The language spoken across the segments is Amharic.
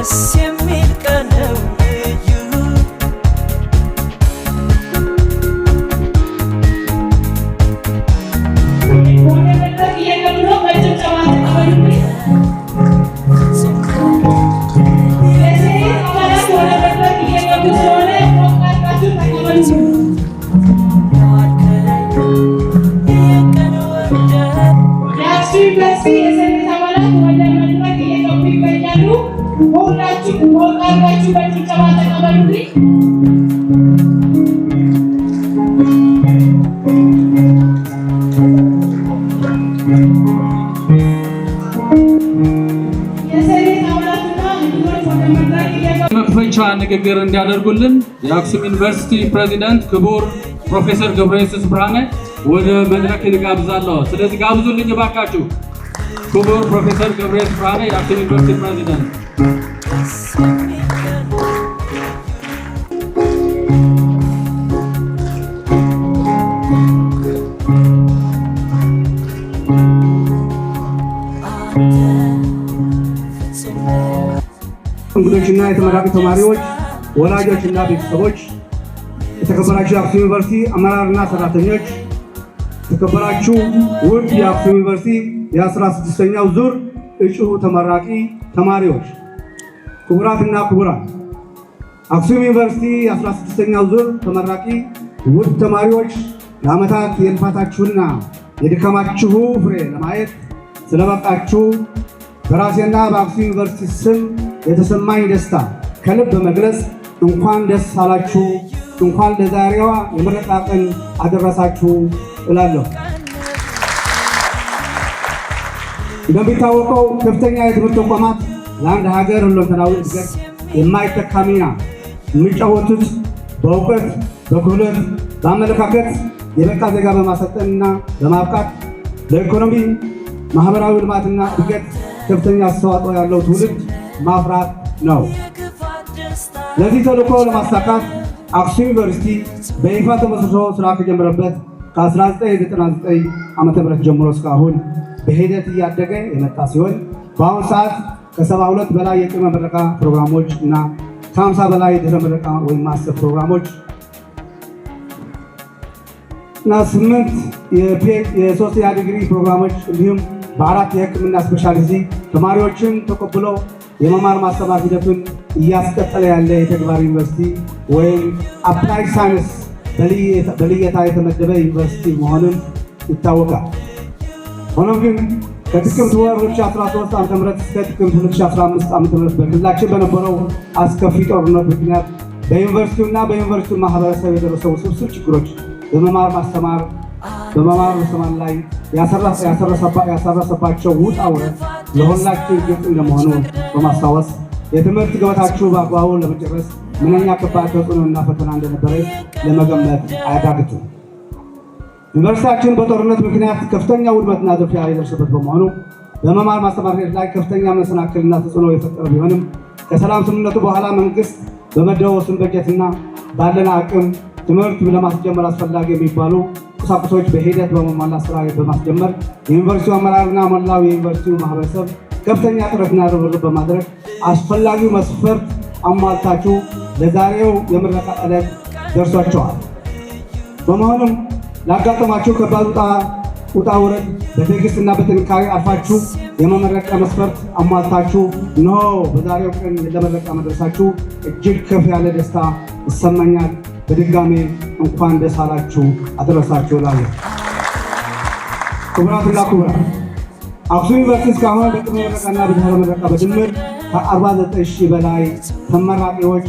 ደስ የሚል ቀን ነው ልዩ። ወደ መድረክ እየገቡ ነው። በጭብጨባ ተቀበሉልኝ። የሴኔት አባላት ወደ መድረክ እየገቡ ስለሆነ ሞቅ አድርጋችሁ ተቀበሉልኝ። የቀን ወደ የአክሱም ዩኒቨርሲቲ የሴኔት አባላት ወደ መድረክ እየገቡ ይገኛሉ። ሁላችሁም ሞቅ አድርጋችሁ በጭብጨባ ተቀበሉልኝ። የሴኔት አባላትና እንግዶች ወደ መድረክ እየገቡ መክፈቻ ንግግር እንዲያደርጉልን የአክሱም ዩኒቨርሲቲ ፕሬዚዳንት ክቡር ፕሮፌሰር ገብረየሱስ ብርሃነ ወደ መድረክ እጋብዛለሁ። ስለዚህ ጋብዙልኝ እባካችሁ። ክቡር ፕሮፌሰር ገብረየሱስ ብርሃነ፣ የአክሱም ዩኒቨርሲቲ ፕሬዚዳንት። ደስ የሚል ቀን ነው። አንተ ፍጹም ነህ። እንግዶችና የተመራቂ ተማሪዎች፣ ወላጆችና ቤተሰቦች፣ የተከበራችሁ የአክሱም ዩኒቨርሲቲ አመራርና ሰራተኞች፣ የተከበራችሁ ውድ የአክሱም ዩኒቨርሲቲ የ16ኛው ዙር እጩ ተመራቂ ተማሪዎች፣ ክቡራትና ክቡራን፣ አክሱም ዩኒቨርሲቲ የ16ኛው ዙር ተመራቂ ውድ ተማሪዎች፣ ለዓመታት የልፋታችሁና የድካማችሁ ፍሬ ለማየት ስለበቃችሁ በራሴና በአክሱም ዩኒቨርሲቲ ስም የተሰማኝ ደስታ ከልብ በመግለጽ እንኳን ደስ አላችሁ፣ እንኳን ለዛሬዋ የምረቃ ቀን አደረሳችሁ እላለሁ። እንደሚታወቀው ከፍተኛ የትምህርት ተቋማት ለአንድ ሀገር ሁለንተናዊ እድገት የማይተካ ሚና የሚጫወቱት በእውቀት፣ በክህሎት፣ በአመለካከት የበቃ ዜጋ በማሰልጠንና በማብቃት ለኢኮኖሚ፣ ማህበራዊ ልማትና እድገት ከፍተኛ አስተዋጽኦ ያለው ትውልድ ማፍራት ነው። የክፋት ደስታ። ለዚህ ተልዕኮ ለማሳካት አክሱም ዩኒቨርሲቲ በይፋ ተመስርቶ ስራ ከጀመረበት ከ1999 ዓ.ም ጀምሮ እስካሁን በሂደት እያደገ የመጣ ሲሆን፣ በአሁኑ ሰዓት ከ72 በላይ የቅድመ ምረቃ ፕሮግራሞች እና ከ50 በላይ የድህረ ምረቃ ወይም master ፕሮግራሞች እና ስምንት የሶስተኛ ዲግሪ ፕሮግራሞች እንዲሁም በአራት የሕክምና specialty ተማሪዎችን ተቀብሎ የመማር ማስተማር ሂደቱን እያስቀጠለ ያለ የተግባር ዩኒቨርሲቲ ወይም applied science በልየታ የተመደበ ዩኒቨርሲቲ መሆኑን ይታወቃል። ሆኖም ግን ከጥቅምት ወር 2013 ዓ.ም እስከ ጥቅምት 2015 ዓ.ም በክልላችን በነበረው አስከፊ ጦርነት ምክንያት በዩኒቨርሲቲውና በዩኒቨርሲቲው ማህበረሰብ የደረሰው ውስብስብ ችግሮች በመማር ማስተማር ላይ ያሰረሰባቸው ውጣ ውረድ ለሁላችን ግልጽ እንደመሆኑ በማስታወስ፣ የትምህርት ገበታችሁ በአግባቡ ለመጨረስ ምንኛ ከባድ ተጽዕኖና ፈተና እንደነበረ ለመገመት አያዳግትም። ዩኒቨርሲቲያችን በጦርነት ምክንያት ከፍተኛ ውድመትና ዝርፊያ የደረሰበት በመሆኑ በመማር ማስተማር ሂደት ላይ ከፍተኛ መሰናክልና ተጽዕኖ የፈጠረ ቢሆንም፣ ከሰላም ስምምነቱ በኋላ መንግስት በመደበው ውስን በጀትና ባለን አቅም ትምህርት ለማስጀመር አስፈላጊ የሚባሉ ቁሳቁሶች በሂደት በመሟላት ስራ በማስጀመር የዩኒቨርሲቲው አመራርና መላው የዩኒቨርሲቲው ማህበረሰብ ከፍተኛ ጥረትና ርብርብ በማድረግ አስፈላጊው መስፈርት አሟልታችሁ ለዛሬው የምረቃ ዕለት ደርሷቸዋል። በመሆኑም ላጋጠማችሁ ከባድ ውጣ ውረድ በትዕግስትና በጥንካሬ አልፋችሁ የመመረቂያ መስፈርት አሟልታችሁ እነሆ በዛሬው ቀን ለምረቃ መድረሳችሁ እጅግ ከፍ ያለ ደስታ ይሰማኛል። በድጋሜ እንኳን ደስ አላችሁ፣ አደረሳችሁ እላለሁ። ክቡራትና ክቡራን፣ አክሱም ዩኒቨርሲቲ እስካሁን በቅድመ ምረቃና በድህረ ምረቃ በድምር ከ49 ሺህ በላይ ተመራቂዎች፣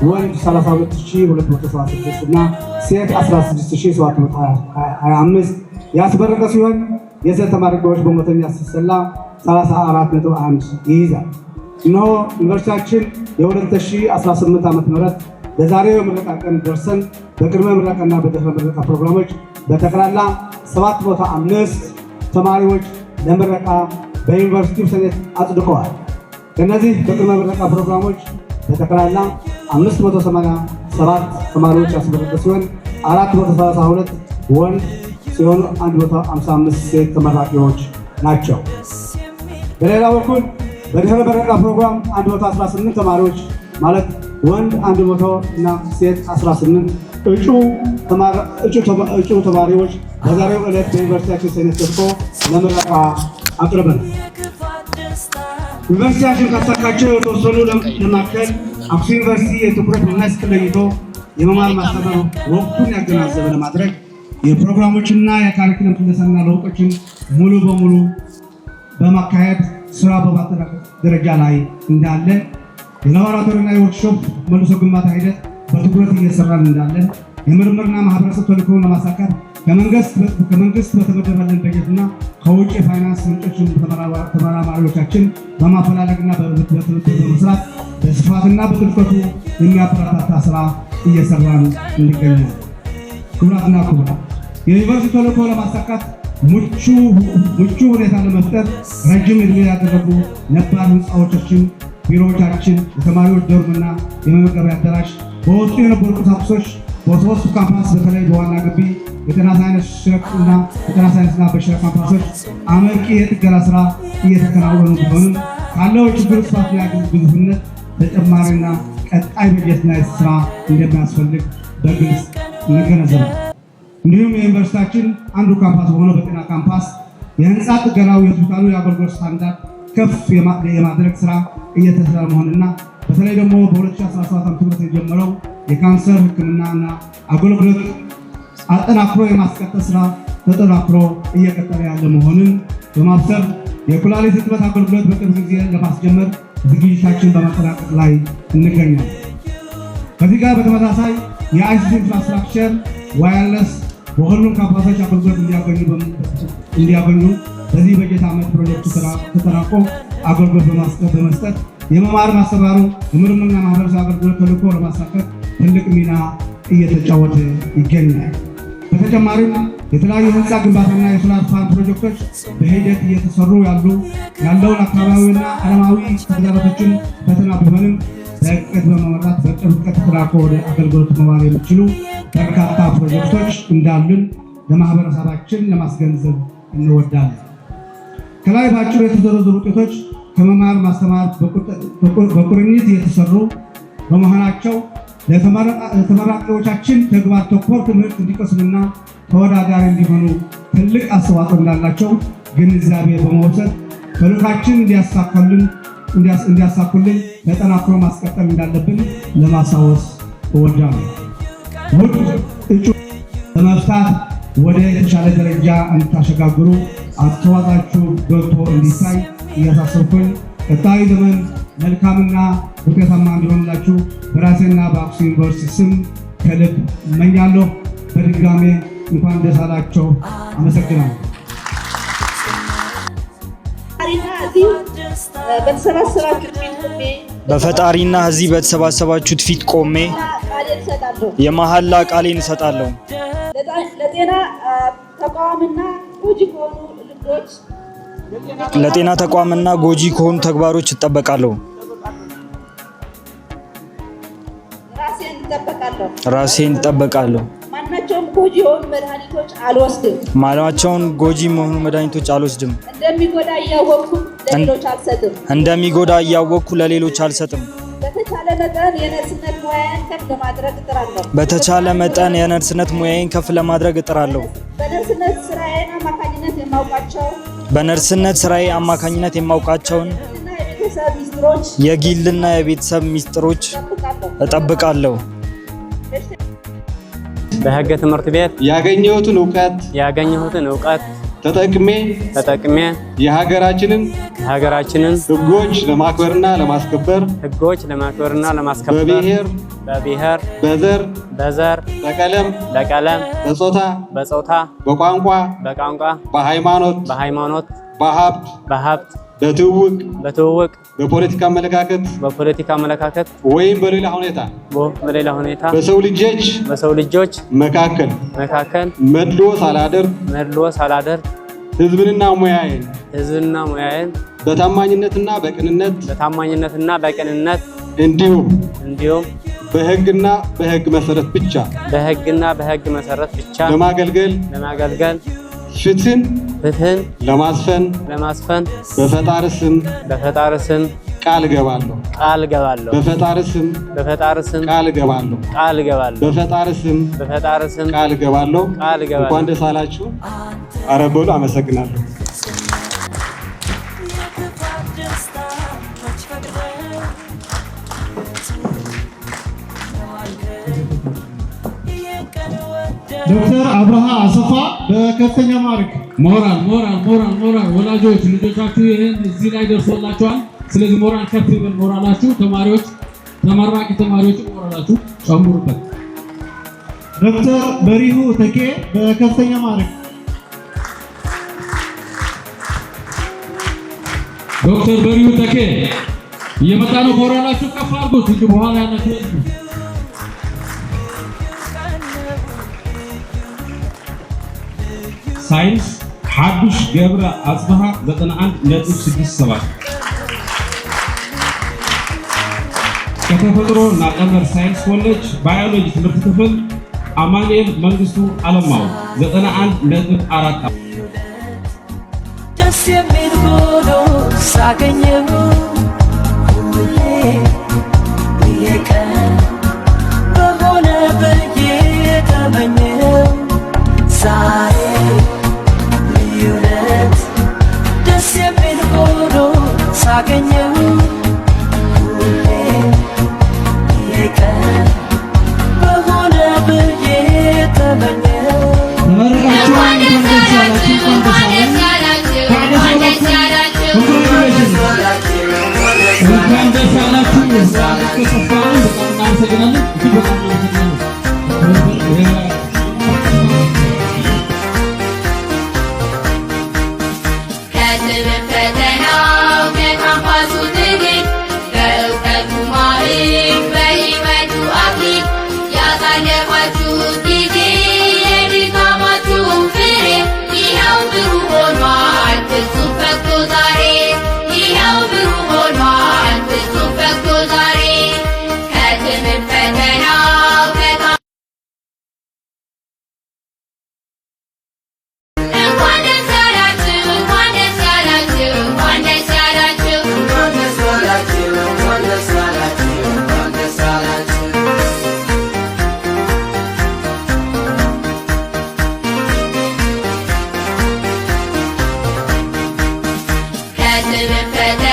ወንድ 32276 እና ሴት 16725 ያስመረቀ ሲሆን፣ የሴት ተመራቂዎች በመቶኛ ሲሰላ 34.1 ይይዛል። እነሆ ዩኒቨርሲቲያችን የ2018 ዓ.ም ለዛሬው የምረቃ ቀን ደርሰን በቅድመ ምረቃና በድህረ ምረቃ ፕሮግራሞች በጠቅላላ 705 ተማሪዎች ለምረቃ በዩኒቨርሲቲው ሴኔት አጽድቀዋል። ከእነዚህ በቅድመ ምረቃ ፕሮግራሞች በጠቅላላ 587 ተማሪዎች ያስመረቀ ሲሆን፣ 432 ወንድ ሲሆኑ 155 ሴት ተመራቂዎች ናቸው። በሌላ በኩል በድህረ ምረቃ ፕሮግራም 118 ተማሪዎች ማለት ወንድ 100 እና ሴት 18 እጩ ተማሪዎች በዛሬው ዕለት በዩኒቨርሲቲያችን ሴኔት ጸድቆ ለምረቃ አቅርበናል። ዩኒቨርሲቲያችን ካሳካቸው የተወሰኑ ለማከል አክሱም ዩኒቨርሲቲ የትኩረት መስክ ለይቶ የመማር ማስተማር ወቅቱን ያገናዘበ ለማድረግ የፕሮግራሞችና የካሪኩለም ክለሳና ለውጦችን ሙሉ በሙሉ በማካሄድ ስራ በማጠናቀቅ ደረጃ ላይ እንዳለ፣ የላቦራቶሪና የወርክሾፕ መልሶ ግንባታ ሂደት በትኩረት እየሰራን እንዳለን፣ የምርምርና ማህበረሰብ ተልዕኮውን ለማሳካት ከመንግስት በተመደበልን በጀትና ከውጭ የፋይናንስ ምንጮችን ተመራማሪዎቻችን በማፈላለግና በትብብር በመስራት በስፋትና በጥልቀቱ የሚያበረታታ ስራ እየሰራን እንገኛለን። ክቡራትና ክቡራን፣ የዩኒቨርሲቲ ተልዕኮ ለማሳካት ምቹ ሁኔታ ለመፍጠር ረጅም ዕድሜ ያደረጉ ነባር ህንፃዎቻችን፣ ቢሮዎቻችን፣ የተማሪዎች dorm ና የመመገቢያ አዳራሽ በውስጡ የነበሩ ቁሳቁሶች በሶስቱ ካምፓስ በተለይ በዋና ግቢ የጤና ሳይንስ ሽረና የጤና ሳይንስና በሽረ ካምፓሶች አመርቂ የጥገና ስራ እየተከናወኑ ቢሆንም ካለው የችግሩ ስፋትና ግዙፍነት ተጨማሪና ቀጣይ በጀትና ስራ እንደሚያስፈልግ በግልጽ እንገነዘባለን። እንዲሁም የዩኒቨርሲቲያችን አንዱ ካምፓስ በሆነው በጤና ካምፓስ የህንፃ ጥገናው የሆስፒታሉ የአገልግሎት ስታንዳርድ ከፍ የማድረግ ስራ እየተሰራ መሆንና በተለይ ደግሞ በ2017 ዓ.ም የጀመረው የካንሰር ሕክምናና አገልግሎት አጠናክሮ የማስቀጠል ስራ ተጠናክሮ እየቀጠለ ያለ መሆኑን በማብሰር የኩላሊት እጥበት አገልግሎት በቅርብ ጊዜ ለማስጀመር ዝግጅታችን በማጠናቀቅ ላይ እንገኛለን። ከዚህ ጋር በተመሳሳይ የ ICT infrastructure wireless በሁሉም ካምፓሶች አገልግሎት እንዲያገኙ በዚህ በጀት ዓመት ፕሮጀክቱ ተጠናቆ አገልግሎት በመስጠት የመማር ማስተማሩ የምርምርና ማህበረሰብ አገልግሎት ተልዕኮ ለማሳካት ትልቅ ሚና እየተጫወተ ይገኛል። በተጨማሪም የተለያዩ የህንፃ ግንባታና የ solar farm ፕሮጀክቶች በሂደት እየተሰሩ ያለውን አካባቢና ዓለማዊ ተግዳሮቶችን ፈተና ቢሆንም በእቅድ በመመራት በቅርብ ቀን ተጠናቆ ወደ አገልግሎት መዋል የሚችሉ በርካታ ፕሮጀክቶች እንዳሉን ለማህበረሰባችን ለማስገንዘብ እንወዳለን። ከላይ በአጭሩ የተዘረዘሩ ውጤቶች ከመማር ማስተማር በቁርኝት እየተሰሩ በመሆናቸው ለተመራቂዎቻችን ተግባር ተኮር ትምህርት እንዲቀስሙና ተወዳዳሪ እንዲሆኑ ትልቅ አስተዋጽኦ እንዳላቸው ግንዛቤ በመውሰድ ተልዕኳችን እንዲያሳኩልን ተጠናክሮ ማስቀጠል እንዳለብን ለማስታወስ እወዳለሁ። ውድ እጩ በመፍታት ወደ የተሻለ ደረጃ እንድታሸጋግሩ አስተዋጽኦአችሁ ጎልቶ እንዲታይ እያሳሰብኩኝ ቀጣዩ ዘመን መልካምና ውጤታማ እንዲሆንላችሁ በራሴና በአክሱም ዩኒቨርሲቲ ስም ከልብ እመኛለሁ። በድጋሜ እንኳን ደስ አላችሁ። አመሰግናለሁ። በፈጣሪና እዚህ በተሰባሰባችሁት ፊት ቆሜ የመሐላ ቃሌን እሰጣለሁ። ለጤና ተቋምና ጎጂ ከሆኑ ተግባሮች እጠበቃለሁ። ራሴን እጠበቃለሁ። ማናቸውም ጎጂ የሆኑ መድኃኒቶች አልወስድም። ማናቸውም ጎጂ የሆኑ መድኃኒቶች አልወስድም። እንደሚጎዳ እያወቅኩ ለሌሎች አልሰጥም። እንደሚጎዳ እያወቅኩ ለሌሎች አልሰጥም። በተቻለ መጠን የነርስነት ሙያዬን ከፍ ለማድረግ እጥራለሁ። በተቻለ መጠን የነርስነት ሙያዬን ከፍ ለማድረግ እጥራለሁ። በነርስነት ስራዬ አማካኝነት የማውቃቸው በነርስነት ስራዬ አማካኝነት የማውቃቸውን የግልና የቤተሰብ ሚስጥሮች እጠብቃለሁ። በህገ ትምህርት ቤት ያገኘሁትን እውቀት ተጠቅሜ ተጠቅሜ የሀገራችንን የሀገራችንን ህጎች ለማክበርና ለማስከበር ህጎች ለማክበርና ለማስከበር በብሔር፣ በብሔር፣ በዘር፣ በዘር፣ በቀለም፣ በቀለም፣ በጾታ፣ በጾታ፣ በቋንቋ፣ በቋንቋ፣ በሃይማኖት፣ በሃይማኖት፣ በሀብት፣ በሀብት፣ በትውውቅ፣ በትውውቅ፣ በፖለቲካ አመለካከት፣ በፖለቲካ አመለካከት ወይም በሌላ ሁኔታ በሌላ ሁኔታ በሰው ልጆች በሰው ልጆች መካከል መካከል መድልዎ ሳላደርግ መድልዎ ሳላደርግ ህዝብንና ሙያዬን ህዝብና ሙያዬን በታማኝነትና በቅንነት በታማኝነትና በቅንነት እንዲሁም እንዲሁም በህግና በህግ መሰረት ብቻ በህግና በህግ መሰረት ብቻ ለማገልገል ለማገልገል ፍትህን ፍትህን ለማስፈን ለማስፈን በፈጣሪ ስም በፈጣሪ ስም ቃል እገባለሁ። ቃል እገባለሁ። በፈጣሪ ስም በፈጣሪ ስም ቃል እገባለሁ። ቃል እገባለሁ። በፈጣሪ ስም በፈጣሪ ስም ቃል እገባለሁ። ቃል እገባለሁ። እንኳን ደስ አላችሁ። አረ በሉ። አመሰግናለሁ። የክፋት ደስታ መች ፈቅደህ ነው አልከኝ የቀን ወደ ዶክተር አብርሃ አሰፋ በከፍተኛ ማዕረግ። ሞራል፣ ሞራል፣ ሞራል፣ ሞራል! ወላጆች፣ ልጆቻችሁ ይህን እዚህ ላይ ደርሶላችኋል። ስለዚህ ሞራል ከፍ ይበል። ሞራላችሁ ተማሪዎች፣ ተመራቂ ተማሪዎች ሞራላችሁ ጨምሩበት። ዶክተር በሪሁ ተኬ በከፍተኛ ማዕረግ። ዶክተር በሪሁ ተኬ እየመጣ ነው። ሞራላችሁ ከፍ አድርጉት እንጂ በኋላ ያላችሁ ቀን ነው ሳይንስ ሓዱሽ ገብረ ኣጽብሃ 91.67። ከተፈጥሮ እና ቀመር ሳይንስ ኮሌጅ ባዮሎጂ ትምህርት ክፍል አማኑኤል መንግስቱ አለማው 91.4። ደስ የሚል ሆኖ ሳገኘው ሁሌ የቀን በሆነ ብዬ ተመኘው ዛሬ ልዩነት ደስ የሚል ሆኖ ሳገኘው ሁሌ የቀን በሆነ ብዬ ተመኘው። ተመረቃችሁ እንኳን ደስ ያላችሁ፣ እንኳን ደስ አለን። እንኳን ደስ ያላችሁ። Congratulations. እንኳን ደስ ያላችሁ። ተስፋውን በጣም እናመሰግናለን። እጅግ በጣም እናመሰግናለን። ከትምህርት ፈተናው ከካምፓሱ ትግል በእውቀቱ ማዕድ በሕይወቱ አክሊል ያሳለፋችሁት ጊዜ የድካማችሁ ፍሬ ይኸው ብሩህ ሆኗል ፍጹም ፈክቶ ዛሬ፣ ይኸው ብሩህ ሆኗል ፍጹም ፈክቶ ዛሬ። ከትምህርት ፈተናው እንኳን ደስ ያላችሁ፣ እንኳን ደስ ያላችሁ፣ እንኳን ደስ ያላችሁ፣ እንኳን ደስ ያላችሁ፣ እንኳን ደስ ያላችሁ፣ እንኳን ደስ ያላችሁ። ከትምህርት ፈተናው